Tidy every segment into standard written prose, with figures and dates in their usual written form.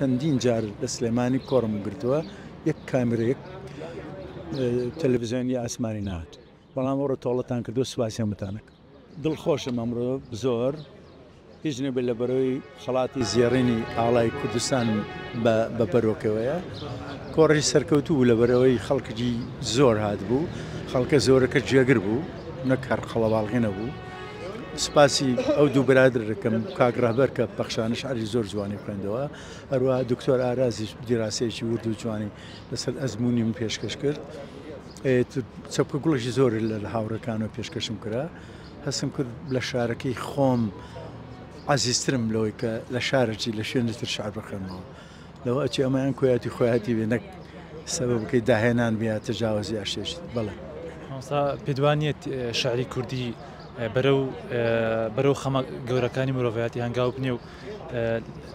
چەندین جار لە سلێمانی کۆڕم گرتووە یەک کامیرە یەک تەلەڤزیۆنی ئاسمانی نەهات بەڵام ئەوڕۆ تۆڵەتان کردو سوپاسی هەمووتان ئەکەم. دڵخۆشم ئەمڕۆ زۆر هیچ نەبێت لە بەرەوەی خەڵاتی زێڕینی ئاڵای کوردستان بە بەرۆکەوەیە کۆڕی سەرکەوتوو بوو لە بەرەوەی خەڵکی زۆر هاتبوو خەڵکە زۆرەکە جێگر بوو نەک هەر قەڵەباڵغی نەبوو. سپاسی ئەو دوو برادەرە دەکەم کاک ڕەهبەر کە پەخشانە شعری زۆر جوانی خوێندەوە هەروەها دکتۆر ئارازیش دیراسەیەکی ورد و جوانی لەسەر ئەزمموونی من پێشکەش کرد چەپکە گوڵێکی زۆر لە هاوڕەکانەوە پێشکەشم کرا هەستم کرد لە شارەکەی خۆم عزیزترم لەوەی کە لە شارەکی لە شوێنی تر شعر بخوێنمەوە لەوە ئەچێ ئەمەیان کۆیاتی خۆیاتی بێ نەک سەبەبەکەی داهێنان بێ یا تەجاوەزی یا شتێکی تر. بەڵێ. مامۆستا پێت وا نییە شعری کوردی بەرەو بەرەو خەمە گەورەکانی مرۆڤایەتی هەنگاو بنێ و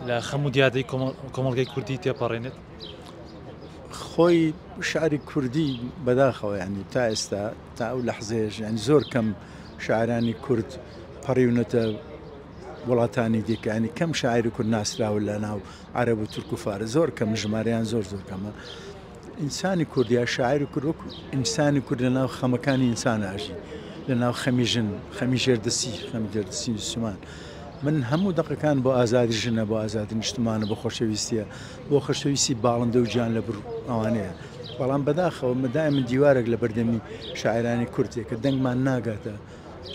لە خەم و دیاردەی کۆمەڵگەی کوردی تێپەڕێنێت؟ خۆی شعری کوردی بەداخەوە ینی تا ئێستا تا ئەو لەحزەیەش ینی زۆر کەم شاعرانی کورد پەڕیونەتە وڵاتانی دیکە ینی کەم شاعری کورد ناسراوە لە ناو عەرەب و تورک و فارس زۆر کەم ژمارەیان زۆر زۆر کەمە ئینسانی کورد یا شاعری کورد وەکو ئینسانی کورد لە ناو خەمەکانی ئینسان ئاژی لە ناو خەمی ژن خەمی ژێردەستی خەمی ژێردەستی نیشتمان من هەموو دەقەکان بۆ ئازادی ژنە بۆ ئازادی نیشتمانە بۆ خۆشەویستیە بۆ خۆشەویستی باڵندە و گیان لە بر ئەوانەیە بەڵام بەداخەوە مدای من دیوارێک لە بەردەمی شاعرانی کوردێک کە دەنگمان ناگاتە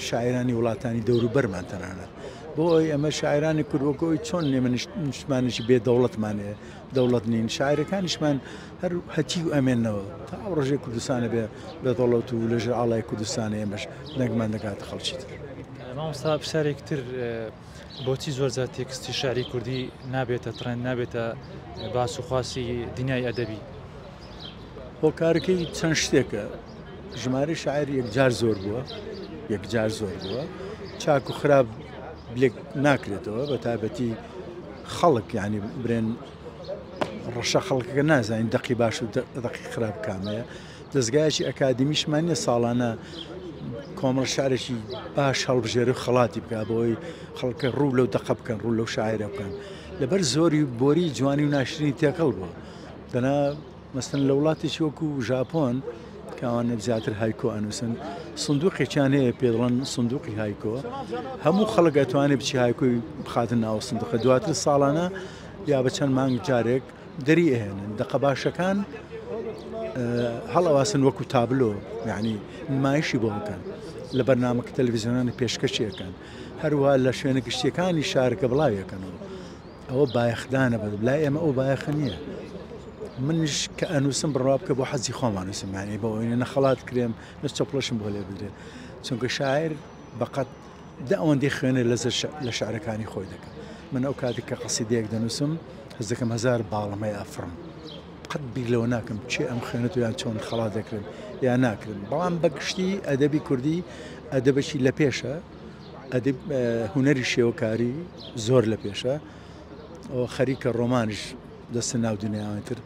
شاعیرانی وڵاتانی دەوروبەرمان تەنانەت بۆ ئەوەی ئەمە شاعیرانی کورد وەک ئەوەی چۆن ئێمە نیشتمانێکی بێ دەوڵەتمان هەیە دەوڵەت نین شاعیرەکانیشمان هەر هەتیو ئەمێنەوە تا ئەو ڕۆژەی کوردستانە بێ بە دەوڵەت و لەژێر ئاڵای کوردستانە ئێمەش دەنگمان دەگاتە خەڵکی تر. مامۆستا پرسیارێک تر بۆچی زۆرجار تێکستی شعری کوردی نابێتە تڕێند نابێتە باس و خواسی دنیای ئەدەبی؟ هۆکارەکەی چەند شتێکە ژمارەی شاعیر یەکجار زۆر بووە یەکجار زۆر بووە چاک و خراپ لێک ناکرێتەوە بە تایبەتی خەڵک ینی برێن ڕەشە خەڵکەکە نازانین دەقی باش و دەقی خراپ کامەیە دەستگایەکی ئەکادیمیشمان نیە ساڵانە کۆمەڵ شارێکی باش هەڵبژێر و خەڵاتی بکە بۆی خەڵکە ڕوو لەو دەقە بکەن ڕوو لەو شاعرە بکەن لەبەر زۆری بۆری جوانی و ناشرینی تێکەڵ بووە دەنا مەسەن لە وڵاتێکی وەکو ژاپۆن کە ئەوانە زیاتر هایکۆ ئەنووسن سندوقێکیان هەیە پێ دەڵێن سندوقی هایکۆ هەموو خەڵک ئەتوانێت بچی هایکۆی بخاتە ناو سندوقە دواتر ساڵانە یا بە چەند مانگ جارێک دەری ئەهێنن دەقە باشەکان هەڵەواسن وەکو تابلۆ یعنی نمایشی بۆ بکەن لە بەرنامەکە تەلەڤیزیۆنانی پێشکەشیەکەن هەروە لە شوێنە گشتیەکانی شارەکە بڵاویەکەنەوە ئەوە بایەخدانە بە لای ئێمە ئەو بایەخە نییە منیش کە ئەنووسم بڕوا بکە بۆ حەزی خۆمان نووسم یانی بۆ ئەوەی نە خەڵات کرێم نە چەپڵەشم بۆ لێ بدرێت چونکە شاعر بەقەت دە ئەوەندەی خوێنەر لە شعرەکانی خۆی دەکات من ئەو کاتێک کە قەسیدەیەک دەنووسم حەز دەکەم هەزار باڵەمەی ئەفڕم قەت بیر لەوە ناکەم کێ ئەم خوێنێت و یان چۆن خەڵات دەکرێن یا ناکرێن بەڵام بەگشتی ئەدەبی کوردی ئەدەبێکی لە پێشە ئەدیب هونەری شێوەکاری زۆر لە پێشە ئەوە خەریکە ڕۆمانیش دەستە ناو دنیاوانی تر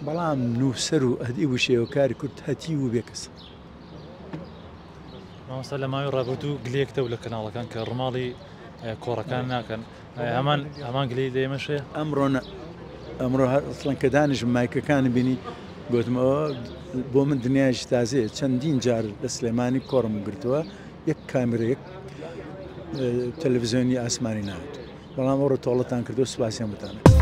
بەڵام نووسەر و ئەدیب و شێوەکاری کورد هەتیو و بێکەسە. مامۆستا لە ماوەی ڕابردوو گلەیەک دەبوو لە کەناڵەکان کە ڕماڵی کۆڕەکان ناکەن هەمان هەمان گلەی لە ئێمەش هەیە؟ ئەمڕۆ نا ئەمڕۆ هەر ئەسڵەن کە دانیشم مایکەکانم بینی گوتم ئەوە بۆ من دنیایەکی تازەیە چەندین جار لە سلێمانی کۆڕم گرتووە یەک کامێرا یەک تەلەڤزیۆنی ئاسمانی نهات بەڵام ئەوڕۆ تۆڵەتان کردو سوپاسی هەمووتان.